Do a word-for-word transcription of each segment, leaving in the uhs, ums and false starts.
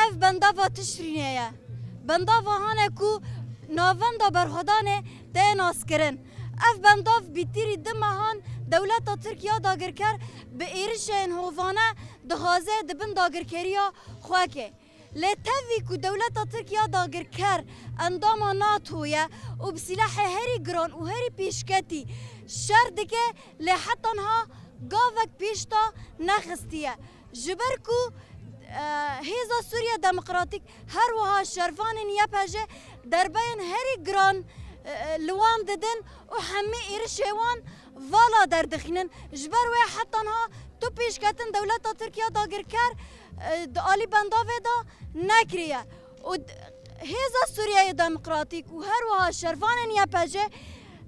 Ev bendava Tişrînê ye. Bendava hane ku navenda berxwedanê tê naskirin. Ev bendav bîtîrî du mehan dewleta Tirk ya dagirker bi êrişên hovane dixwaze di bin dagirkeriya xwe ke. Lê tevî ku dewleta Tirk ya dagirker endama nato ye û bi silahê herî giran û herî pêşketî şer dike, lê heta niha gavek pêş de nexistiye. Ji ber ku, e, Hêza Sûriya Demokratîk her wiha şervanên Y P J derbeyên herî giran, e, li wan didin û hemî êrişê wan vala derdixînin. Ji ber wê heta niha tu pêşketin dewleta Tirk ya dagirker, e, di alî bendavê de nekiriye. Û d-, Hêza Sûriyeyê Demokratîk û her wiha şervanên Y P J,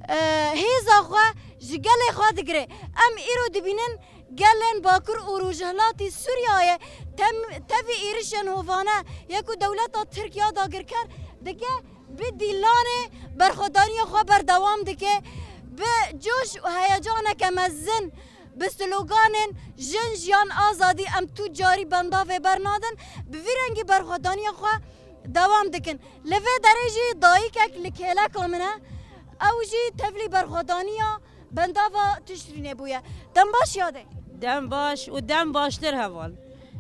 e, hêza xwe ji gelê xwe digire. Em îro dibînin gelên Bakur û Rojhilatî Sûriyeyê tem-, tevî êrişên hovane ye ku dewleta Tirk ya dagirker dike, bi dîlanê berxwedaniya xwe berdewam dike, bi coş û heyecaneke mezin, bi sloganên "Jin, jiyan, azadî", em tu carî bendavê bernadin, bi vî rengî berxwedaniya xwe dewam dikin. Li vê derê jî dayikek li kêleka min e, ew jî tevlî berxwedaniya bendava Tişrînê bûye. Dem baş yadê. Dem baş û dem baştir heval.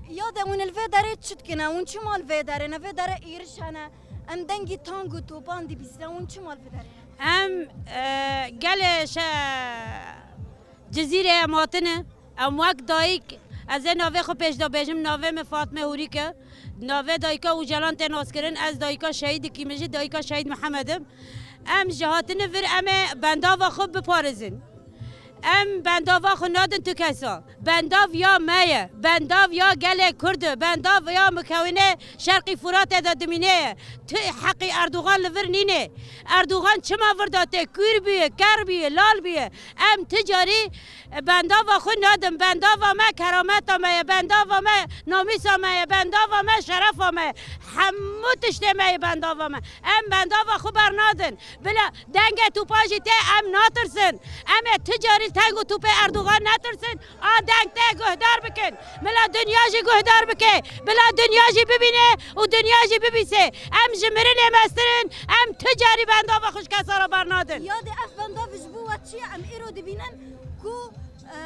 Yadê, hûn li vê derê çi dikin? Hûn çima li vê derê ne? Vê derê êriş hene. Em dengî tang û topan dibîsine. Hûn çima li vê derê ne? Em, e, gelê şe-, Cizîrê em hatine. Em wek dayik, ez ê navê xwe pêş de bêjim, navê min Fatme Hûrîk e. Navê dayika Ocalan tê naskirin, ez dayika şehîdekî me jî, dayika şehîd Mihemed im. Em ji hatine vir em ê bendava xwe biparêzin. Em bendava xwe nadin tu kesa. Bendav ya me ye. Bendav ya gelê Kurd e. Bendav ya mukewinê Şerqî Furatê de dimîne ye. Tu heqî Erdogan li vir nîne. Erdogan çima vir de tê? Kûr bûye, ker bûye, lal bûye. Em tu carî bendava xwe nadin. Bendava me kerameta me ye. Bendava me namûsa me ye. Bendava me şerefa me ye. Hemû tiştê me ye bendava me. Em bendava xwe bernadin. Bila dengê topa jî tê, em natirsin. Em ê tu carî deng û topê Erdogan netirsin. A deng tê guhdar bikin. Bila dinya jî guhdar bike. Bila dinya jî bibîne û dinya jî bibîse. Em ji mirinê mestir in. Em tu carî bendava xwe ji kesa re bernadin. Yadê, ev bendav ji bo we çi ye? Em îro dibînin ku, e,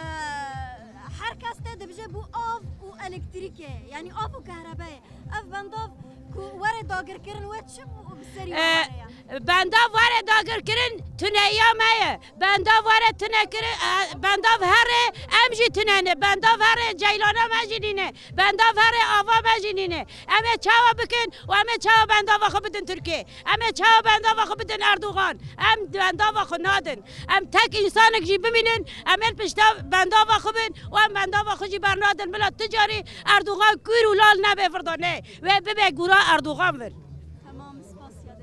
her kes tê dibije bo av û elektrîkê, yanî av û kehrebeyê. Ev bendav ku were dagirkirin, we çi bû bi serî we E, heye? Bendav were dagirkirin tuneyiya me ye. Bendav were tune kirin, e, bendav herê em jî tune ne. Bendav herê ceylana me jî nîne. Bendav herê ava me jî nîne. Em ê çawa bikin û em ê çawa bendava xwe bidin Tirkiyê? Em ê çawa bendava xwe bidin Erdogan? Em bendava xwe nadin. Em tek însanek jî bimînin, em ê li pişta bendava xwe bin û em bendava xwe jî bernadin. Bila tu carî Erdogan kûr û lal nebe vir de, ne. Wê bibe gura Erdogan vir.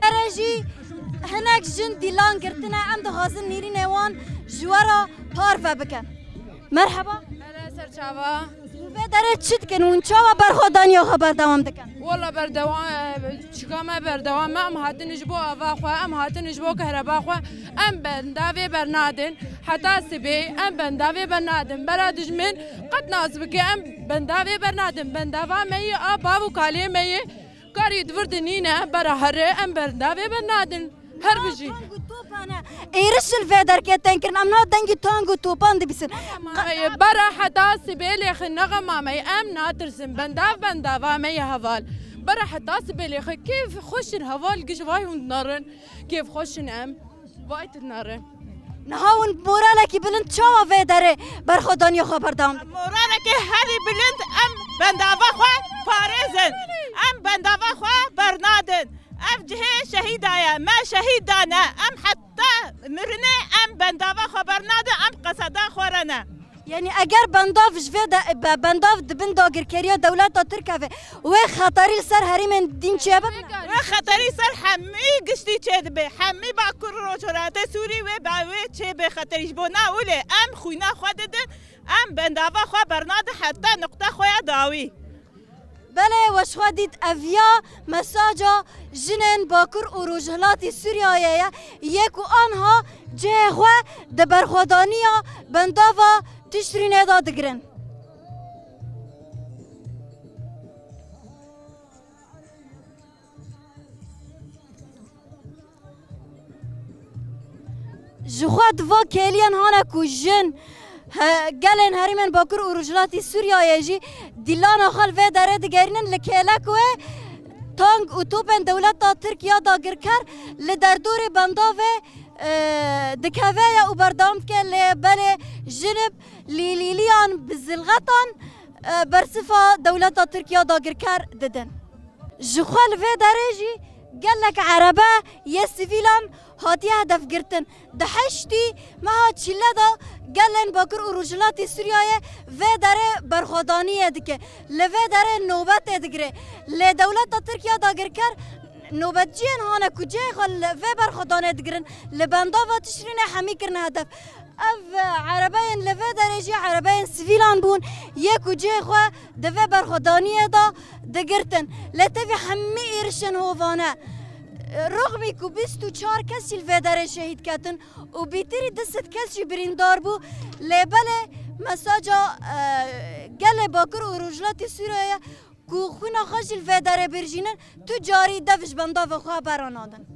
Ere jî hinek jin dîlan girtine, em dixwazin nêrînê wan ji we re parve bikin. Merheba. Merhaba, ser çava. Hûn vê derê çi dikin? Hûn çawa berxwedaniya xwe berdewam dikin? Wala berdewam, e, çika me berdewam e, em hatin ji bo ava xwe, em hatin ji bo kehreba xwe, em bendavê bernadin. Heta sibê em bendavê bernadin. Bera dijmin qet nas bike, em bendavê bernadin. Bendava me yê a bav û kalê me yê. Karî di vir de nîne, bera here, em bendavê bernadin. Her bijî. Tang û topan e. Êriş li vê derkê tên kirin. Em niha dengî tang û topan dibîsin. Ê, bera heta sibê lêxin nexema me ye. Em natirsin. Bendav bendava me ye heval. Bera heta sibê lêxin. Kêf xweş in heval, giş vay hûn narin. Kêf xweş in em. Vay tu narin. Niha hûn moralekî bilind çawa vê derê berxwedaniya xwe berdewam dikin? Moralekê herî bilind, em bendava xwe parêzin. Em bendava xwe bernadin. Ev cihê şehîda ye. Me şehîd dane. Em heta mirinê em bendava xwe bernadin. Em qeseda xwe re ne. Yanî eger bendav ji vê de, be-, bendav di bin dagirkeriya dewleta Tirk heve, wê xeterî li ser herêmên din çêbibe? Wê xeterî ser hemî giştî çêdibe. Hemî Bakur û Rojhilatê Sûrî wê be-, wê çêbe xeterî. Ji bona wê lê em xwîna xwe didin, em bendava xwe bernadin heta nuqta xwe ya dawî. Belê, we ji xwe dît, ev ya mesaja jinên Bakur û Rojhilatî Sûriyeyê ye, yê ku anha cihê xwe di berxwedaniya bendava Tişrînê de digirin. Ji xwe di va kêliyan hane ku jin he, gelên herêmên Bakur û Rojhilatî Sûriyeyê jî dîlana xwe li vê derê digerînin, li kêlek wê tank û topên dewleta Tirk ya dagirker li derdorê bendavê, e, dikeve ye û berdewam dike, lê belê jin bi lîlîliyan, bi zilxetan, e, bersiva dewleta Tirk ya dagirker didin. Ji xwe li vê derê jî gelek erebe yê sivîlan hatiye hedefgirtin. Di heştî meha çile de gelên Bakur û Rojhilatê Sûriyeyê vê derê berxwedaniyê dike. Li vê derê nobetê digire. Lê dewleta Tirk ya dagirker nobetçiyên hane ku cihê xwe li vê berxwedanê digirin, li bendava Tişrînê hemî kirine hedef. Ev, e, erebeyên li vê derê jî erebeyên sivîlan bûn, yê ku cihê xwe di vê berxwedaniyê de digirtin. Lê tevî hemî êrişên hovane, e, rixmî ku bîst û çar kes jî li vê derê şehîd ketin û bîtirî du sed kes jî birîndar bû. Lê belê mesaja, e, gelê Bakur û Rojhilatê Sûriyeyê ku xwîna xwe jî li vê derê birjînin, tu carî dev ji bendavê xwe bera nadin.